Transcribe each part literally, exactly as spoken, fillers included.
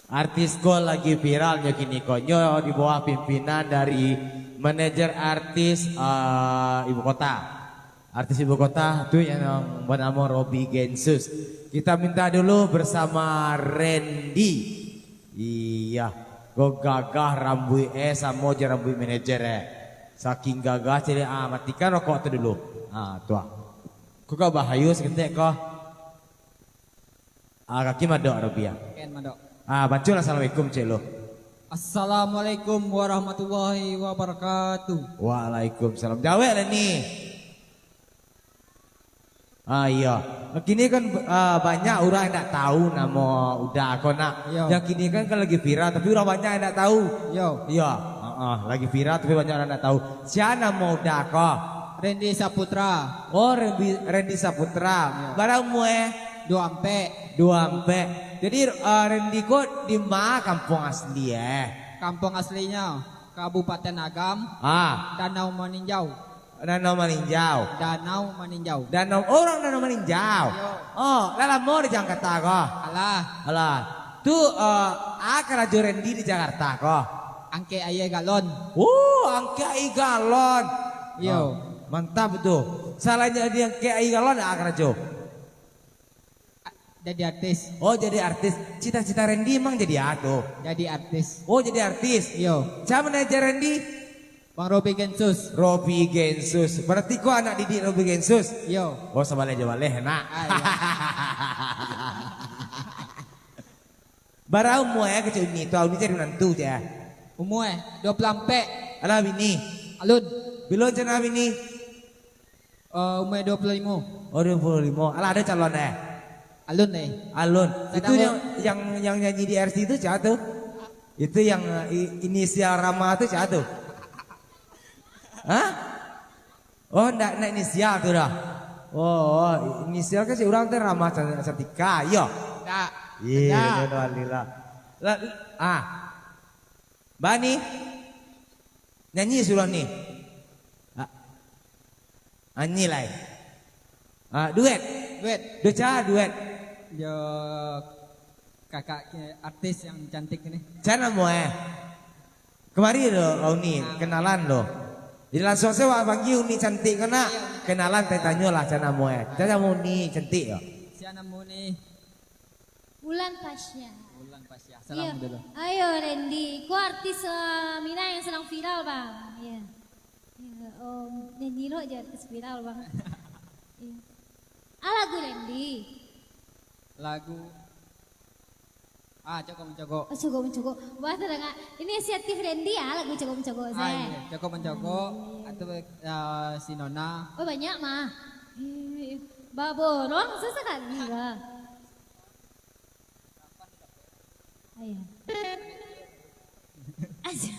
Artis ko lagi viral nyo kini ko. Nyo di bawah pimpinan dari manajer artis, eh, ibu kota. Artis ibu kota tu yang banamo Robi Gensus. Kita minta dulu bersama Randy. Iya, ko gagah rambuik eh samo jo rambuik manajer eh. Saking gagah cili, ah, matikan rokok tu dulu. Ah, tu ah. Ko gak bahayo saketek ko. Ah, kaki madok, Robi, ah. Ken madok. Ah, bacolah assalamualaikum, cek lo. Assalamualaikum warahmatullahi wabarakatuh. Waalaikumsalam. Jawek lah ni. Ah, iya. Kini kan, ah, banyak urang yang ndak tahu namo Uda ko nak. Iyo. Yang kini kan, kan lagi viral, tapi urang banyak yang ndak tahu. Iyo. Iya. Ah, ah, lagi viral, tapi banyak urang ndak tahu. Sia namo Uda ko? Randy Saputra. Oh, Randy, Randy Saputra. Iyo. Bara umua eh? Dua ampek. Dua ampek. Jadi, ah, Randy ko di ma kampuang asli eh? Kampuang aslinyo Kabupaten Agam, Ah. Danau Maninjau. Danau Maninjau. Danau Maninjau. Danau, orang Danau Maninjau. Iyo. Oh, lah lamo di Jakarta ko? Alah. Alah. Tu, eh, a karajo Randy di Jakarta ko? Angkek aia galon. Oh, angkek aia galon. Iyo. Oh, mantap tu. Salain jadi angkek aia galon, a karajo? Jadi artis. Oh, jadi artis. Cita-cita Randy emang jadi a tu? Jadi artis. Oh, jadi artis. Iyo. Sia manajer Randy? Bang Robi Gensus. Robi Gensus. Berarti ko anak didik Robi Gensus? Iyo. Oh, sabaleh jo baleh, nak. Ah, iyo. Bara umua eh kecek Uni tu, Uni jadi menantu je. Umua eh, dua puluah ampek. Alah, bini? Alun. Bilo rencana bini? Eh, umua dua puluah limo. Oh, dua puluah limo. Alah, ado calon eh? Alun eh. Alun. Itu yang, yang, yang nyanyi di R C itu sia tu? Itu yang, eh, i-, inisial Rama tu sia tu? Hah? Oh, ndak, ndak inisial tu doh. Oh, oh, inisial kan si urang tu Rama Can-, Cantika, iyo. Ndak. Iya, ndak. Alhamdulillah. Lah, ah. Bani. Nyanyi suruah ni. Ah. Nyanyi lai. Ah, duet. Duet. Duet, ca, duet. Yo, kakak ke artis yang cantik ni. Ca namo eh? Kemari lo, Uni, kenalan lo. Jadi langsung saja wak panggil Uni cantik ko nak. Kenalan, tanyo lah, ca namo eh? Ca namo Uni cantik yo? Sia namo ni? Ulan Pasya. Ulan Pasya. Salam dulu. Ayo, Randy. Ko artis, eh, Minang yang sedang viral, Bang. Iya. Iya, om, nyanyi lo aja artis viral, Bang. Iya. Ah, lagu Randy. Lagu Ah, Cogok Mencogok. Oh, Cogok Mencogok. Wah, tadanga. Ini inisiatif Randy ya, lagu Cogok Mencogok, Ah, Zai. Iya, Cogok Mencogok. Ah, iya. Atau, ah, si Nona. Oh, banyak mah. Iya, iya. Baborong, susah kali, bah. Ah, iya. Aja.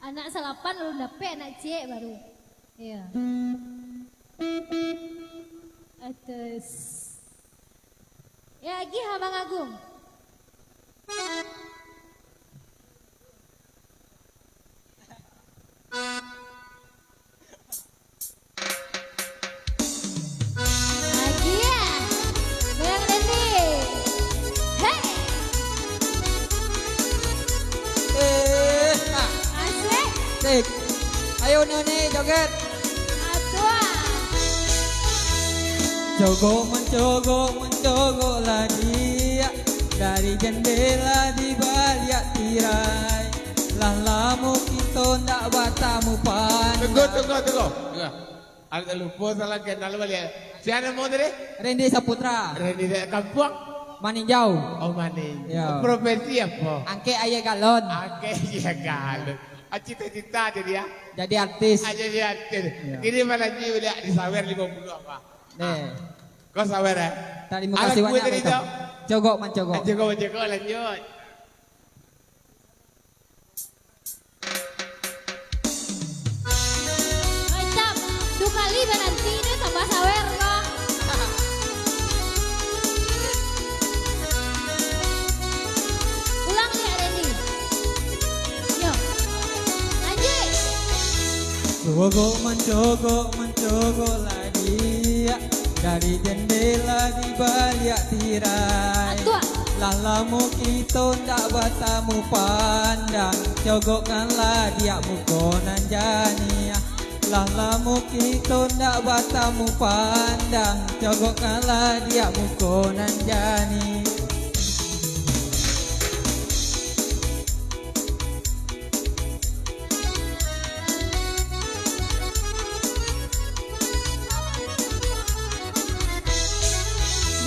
Anak salapan alun dapek, anak ciek baru. Iya. Atas. Ya, gih, Abang Agung. Lagi ya. Goyang Randy. Hei. Eh, ah. Asik. Sik. Ayo, Uni, joget. Atua. Cogok mancogok, mancogok lagi, dari jendela di baliak tirai. Lah lamo kito ndak batamu, pan. Tunggu, tunggu, tunggu. Tunggu. Agak lupo, salah kenal baliak. Sia namo tadi? Randy Saputra. Randy dari kampuang? Maninjau. Oh, Maninjau. Ya. Profesi apo? Angkek aia galon. Angkek aia galon. Ah, cita-cita jadi, ah? Jadi artis. Ah, jadi artis. Ya. Kini malam ni baliak disawer limo puluah apo? Deh. Ah. Ko sawer, eh? Tarimo kasih banyak, Bang. Cogok mancogok. Ah, cogok mancogok, lanjut. Mantap. Dua kali baranti, dah tambah sawer ko. Ulang liak, Randy. Yo. Lanjut. Cogok mancogok, mancogok lagi, dari jendela di baliak tirai. Atua. Lah lamo kito ndak batamu pandang, cogokkanlah diak muko nan janiah. Lah lamo kito ndak batamu pandang, cogokkanlah diak muko nan janiah.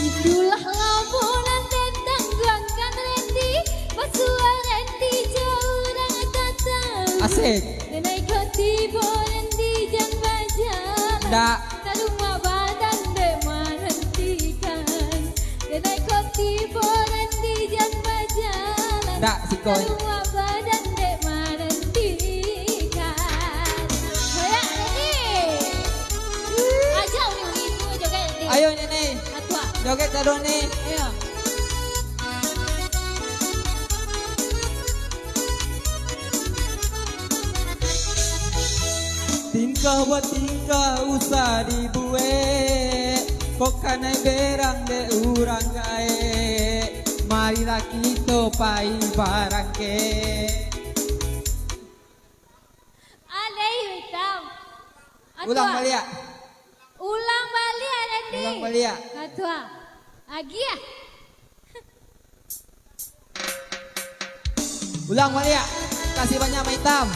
Itulah lamunan datang guangkan Randy, basuah Randy jo urang tatau. Asik. Denai ko tibo Randy jan bajalan. Ndak. Taruah badan dek manantikan. Denai ko tibo Randy jan bajalan. Ndak, siko. Taruah badan dek manantikan. Hoyak, Randy. Ajak uni-uni tu joget, Randy. Ayo, Nini. Atua. Joget taruah, Ni. Ayo. Tingkah batingkah usah dibuek, kok kanai berang dek urang gaek, marilah kito pai barangkek. Alai hitam. Atua. Ulang baliak. Ulang baliak, Randy. Ulang baliak. Atua. Agiah. Ulang baliak. Kasih banyak, Mak Itam.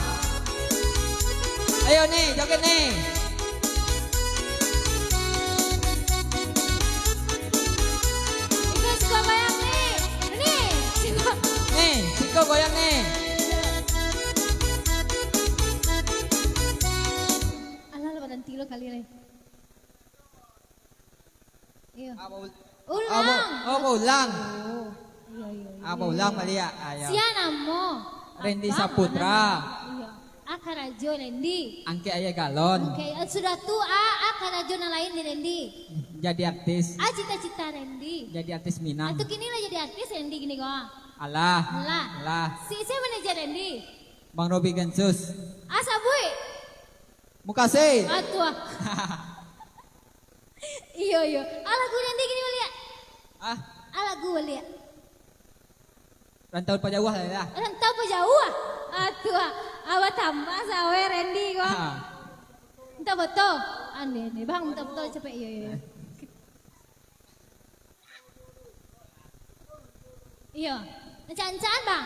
Ayo, Ni, joget, Ni. Iko siko goyang, Ni. Ni, siko. Ni, siko goyang, Ni. Alah, lah, baranti lo kali lai. Iyo. Apa ul-, ulang. Apa, apa ulang? Oh, iyo, iyo, iyo. Apa ulang baliak? Ayo. Sia namo? Randy Saputra. Iyo. A karajo Randy. Angkek aia galon. Oke, eh, sudah tu, a, a karajo nan lain di Randy. Jadi artis. A cita-cita Randy. Jadi artis Minang. Atau kini lah jadi artis Randy kini ko. Alah. Alah. Alah. Si, sia manajer Randy? Bang Robi Gensus. A sabuik. Mukasih. Atua. Iyo, iyo. A lagu Randy kini baliak. Ah? A lagu baliak. Rantau Pajauah lah, ya. Rantau Pajauah. Atua. Awak tambah sawer Randy ko. Ha. Minta foto. Aneh, aneh. Bang, minta foto capek. Iyo, iyo, iyo. Iyo. Rancak-rancak, Bang.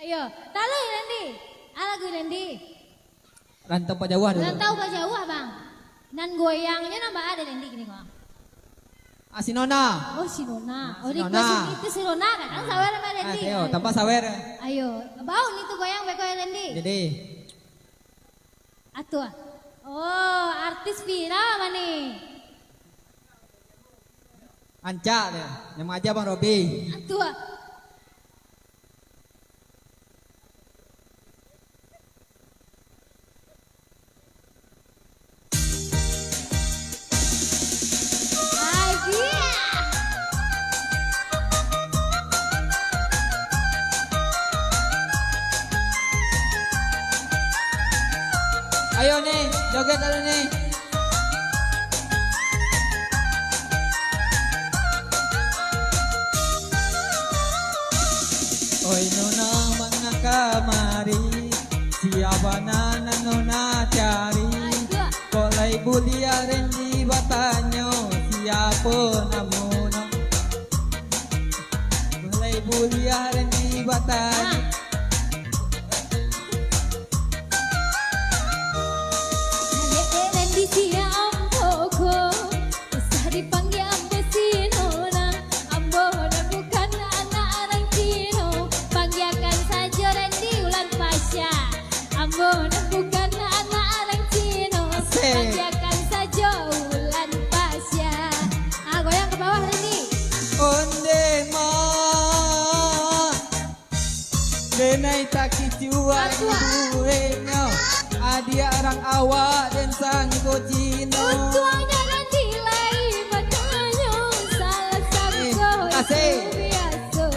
Ayo, talui Randy. A lagu Randy. Rantau Pajauah dulu. Rantau Pajauah, Bang. Nan goyangnyo nan baa dek Randy kini ko. Ah, si Nona. Oh, si Nona. Ah, oh, si Nona. Itu si Nona kan? Ah. Sawer sama Randy. Ah, ayo, tambah sawer. Ayo, bau ni tu goyang beko Randy. Jadi. Atua. Oh, artis viral mah ni. Rancak deh. Yang mengajar Bang Robi. Atua. Ayo ni, joget dulu ni. Oi nona, manga kamari? Sia bana nan nona cari? Kok lai buliah Randy batanyo, siapo namono? Kok lai buliah Randy batanyo. Dek Randy sia ambo ko, usah dipanggia ambo si nona. Ambo nan bukan anak urang Cino, panggiakan sajo Randy Ulan Pasha. Ambo nan bukan anak urang Cino, panggiakan sajo Ulan Pasha. Ah, goyang ka bawah, Randy. Ondeh ma. Denai takicuak ibuenyo, adiak urang awak den sangko Cino. Untuangnyo Randy lai batanyo, salah sangko itu biaso.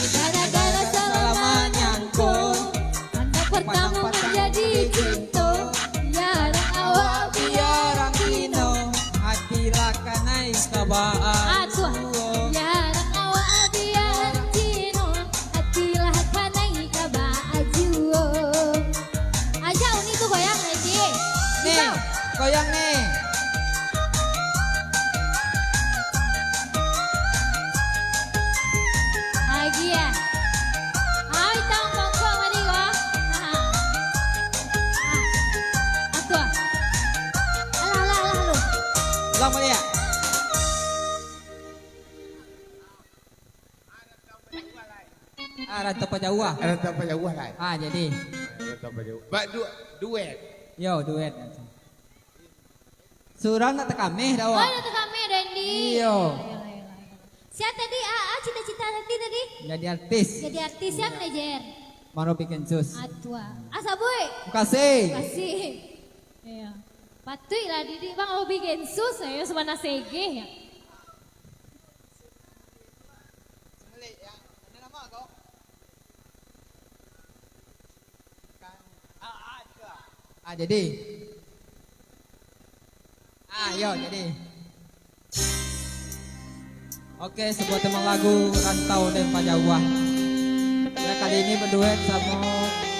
Darah Rantau pajauah. Rantau pajauah lah. Ah, jadi. Rantau pajauah. Ba, du-, duet. Yo, duet. Surang nak takameh dah, Oh, awak? Nak takameh, Dendi. Iyo. Iyolah, iyolah, iyolah. Sia tadi, ah, ah, cita-cita tadi, tadi? Jadi artis. Jadi artis, sia manajer? Marobi Gensus. Atua. Ah, sabuik. Makasih. Makasih. Iyo. Patuiklah didik Bang Robi Gensus, ayo sabana segeh, ya. Ah, jadi. Ah, yo, jadi. Oke, sebuah tema lagu Rantau dan Pajauah. Ya, kali ini berduet sama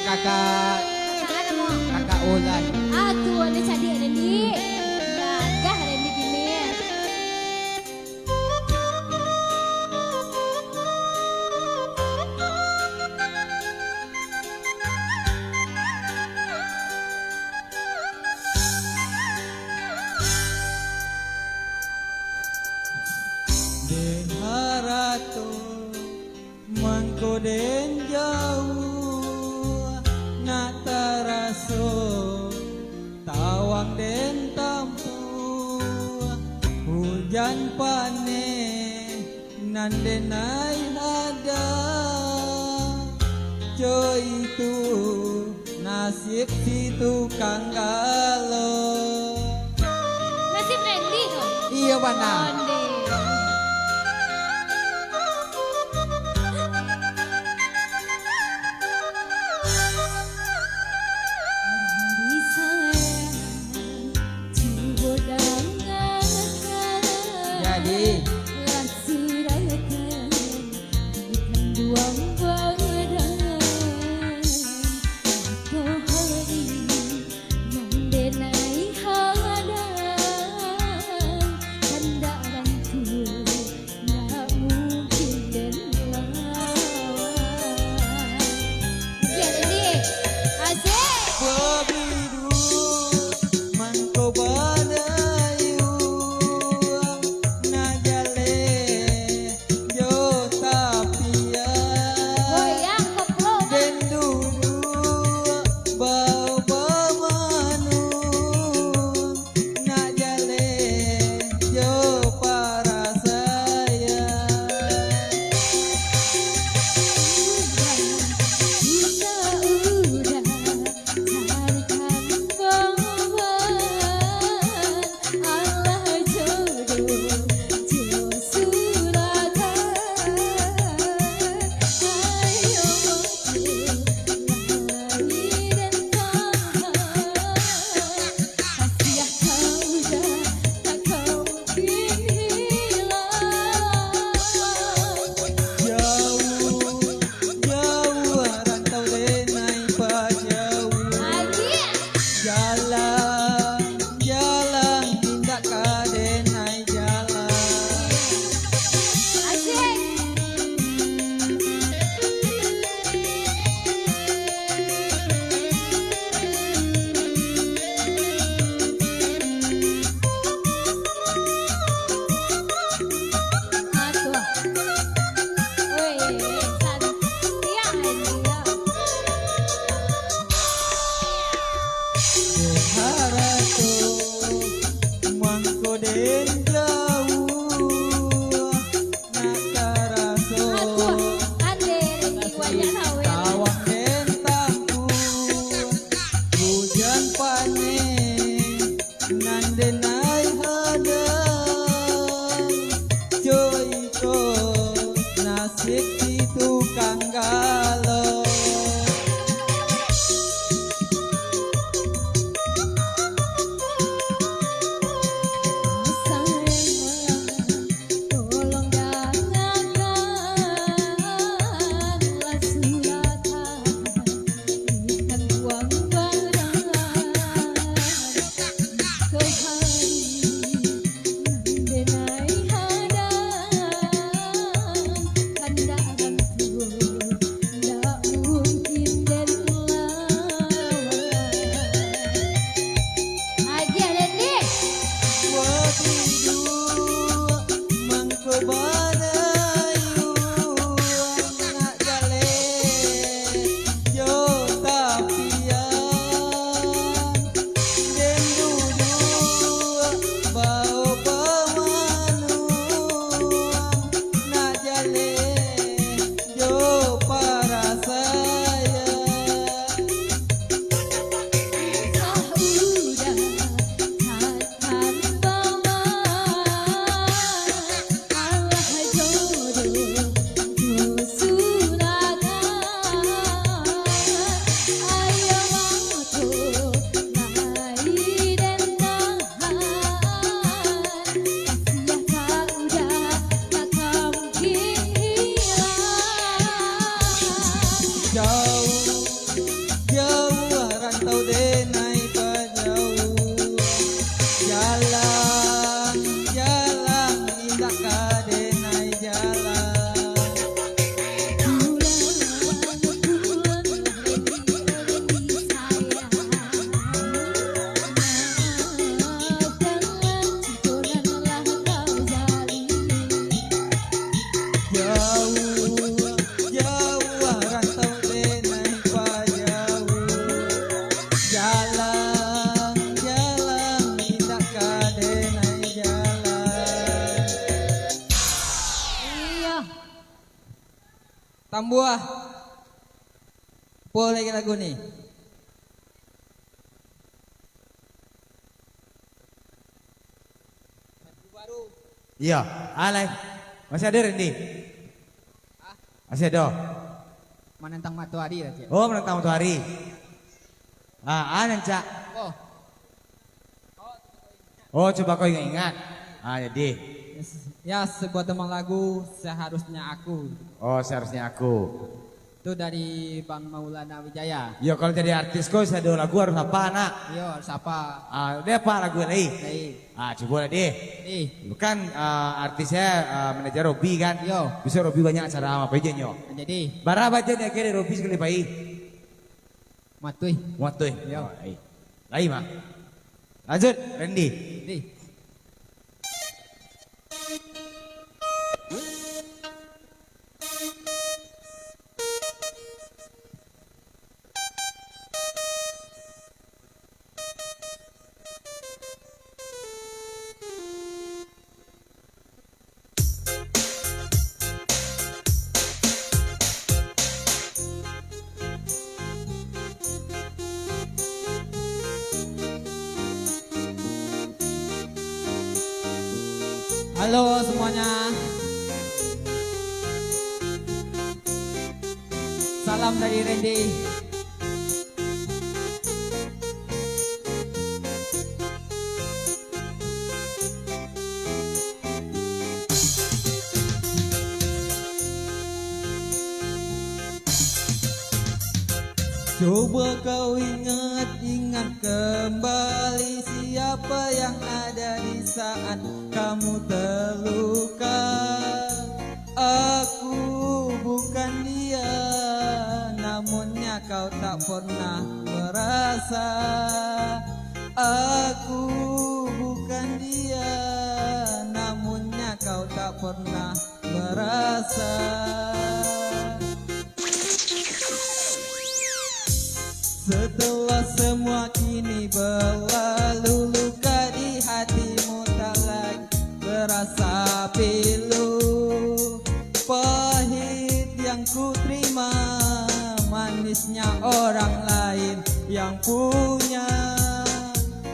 kakak, kakak Ulan. Ah, tu ada cadiak Dendi. Gagah Dendi gini. Den harato mangko den jauah, nak taraso tawang den tampuah, hujan paneh nan den ai hada, co itu nasib si tukang galo. Nasib Randy tu? Iyo, bana. Onde. Jadi. Jauah, jauah rantau denai pajauah. Jalang, jalang indak ka denai jalang. Jauah, jauah rantau denai pajauah. Jalang, jalang indak ka denai jalang. Iyo. Tambuah. Apo lai lagu ni? Iyo, alai. Masih ado, Randy? Masih ado. Manantang matoari lah, Cik. Oh, Manantang Matoari. Ah, ah, nan, Cak. Oh. Oh, cubo kau ingat-ingat. Ah, jadi. Ya, sebuah tembang lagu Seharusnya Aku. Oh, Seharusnya Aku. Tu dari Bang Maulana Wijaya. Yo, kalau jadi artis ko, sado lagu harus apa, nak? Yo, harus apa? Ah, dia apa lagu lai? Lai. Ah, cubo lah, deh. Eh. Bukan, ah, artisnya, ah, manajer Robi, kan? Yo. Bisa Robi banyak acara apa aja, nyo. Jadi. Bara bajen ya kira Robi sekali pai? Matuih. Matuih. Yo. Oh, eh. Lai mah. Lanjut, Randy. Randy. Halo semuanya. Salam dari Randy. Coba kau ingat-ingat kembali siapa yang ada di saat kamu terluka. Aku bukan dia, namunnya kau tak pernah merasa. Aku bukan dia, namunnya kau tak pernah merasa. Setelah semua ini berlalu, luka di hatimu tak lagi berasa pilu. Pahit yang ku terima, manisnya orang lain yang punya.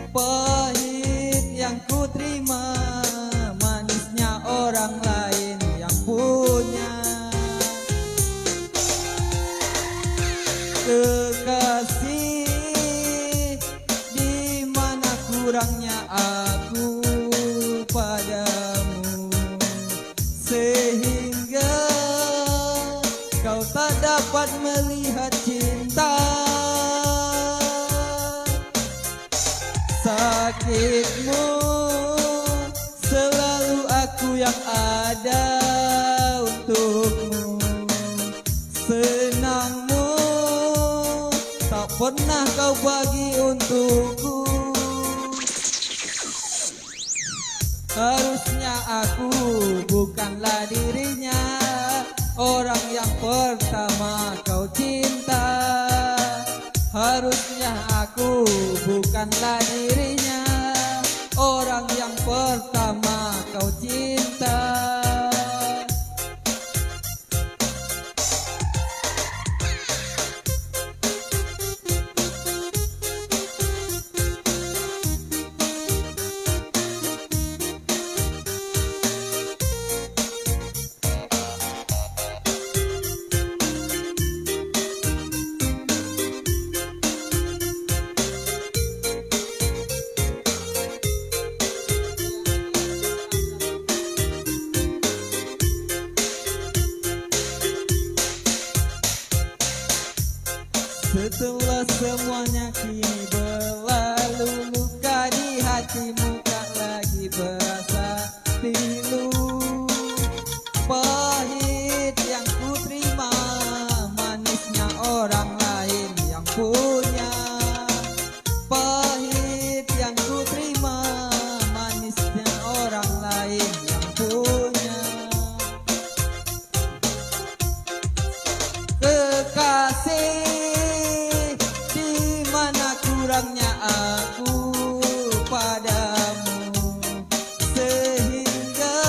Pahit yang ku terima, manisnya orang lain yang punya. Kekasih, di mana kurangnya aku padamu, sehingga kau tak dapat melihat cinta. Sakitmu selalu aku yang ada untukmu. Senangmu tak pernah kau bagi untukku. Harusnya aku bukanlah dirinya, orang yang pertama kau cinta. Harusnya aku bukanlah dirinya, orang yang pertama kau cinta. Setelah semuanya kini berlalu, luka di hatimu tak lagi berasa pilu. Pahit yang ku terima, manisnya orang lain yang punya. Pahit yang ku terima, manisnya orang lain yang punya. Kekasih, di mana kurangnya aku padamu, sehingga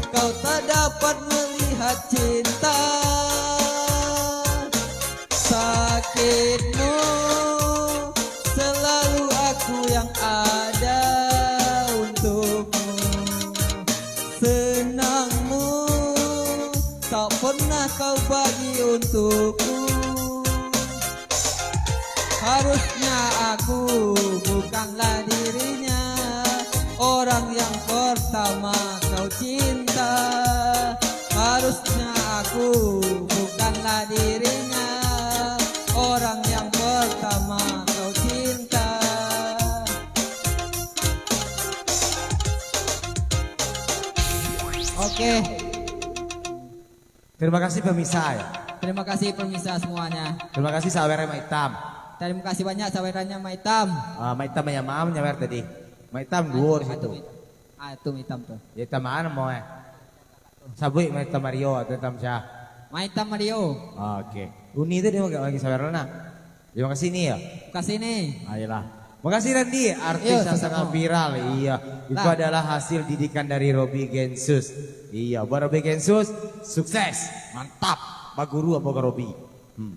kau tak dapat melihat cinta. Sakitmu, selalu aku yang ada untukmu. Senangmu, tak pernah kau bagi untukku. Harusnya aku bukanlah dirinya, orang yang pertama kau cinta. Harusnya aku bukanlah dirinya, orang yang pertama kau cinta. Oke. Terima kasih pemirsa ya. Terima kasih pemirsa semuanya. Terima kasih saweran Mak Itam. Terima kasih banyak sawerannya Mak Itam. Ah, Mak Itam banyak maaf nyawer tadi. Mak Itam duo di situ. Ah, tu Mak Itam tu. Ya, Itam mana mau eh? Sabuik Mak Itam Mario atau Itam Syah? Mak Itam Mario. Oke. Uni tu dia agak lagi saweran nak. Terima kasih ni ya. Terima kasih ni. Ayolah. Makasih Randi, artis Iyo, yang sangat sama-sama. Viral. Iya, itu Lah. adalah hasil didikan dari Robi Gensus. Iya, buat Robi Gensus, sukses, mantap, baguru apa ke Robi. Hmm.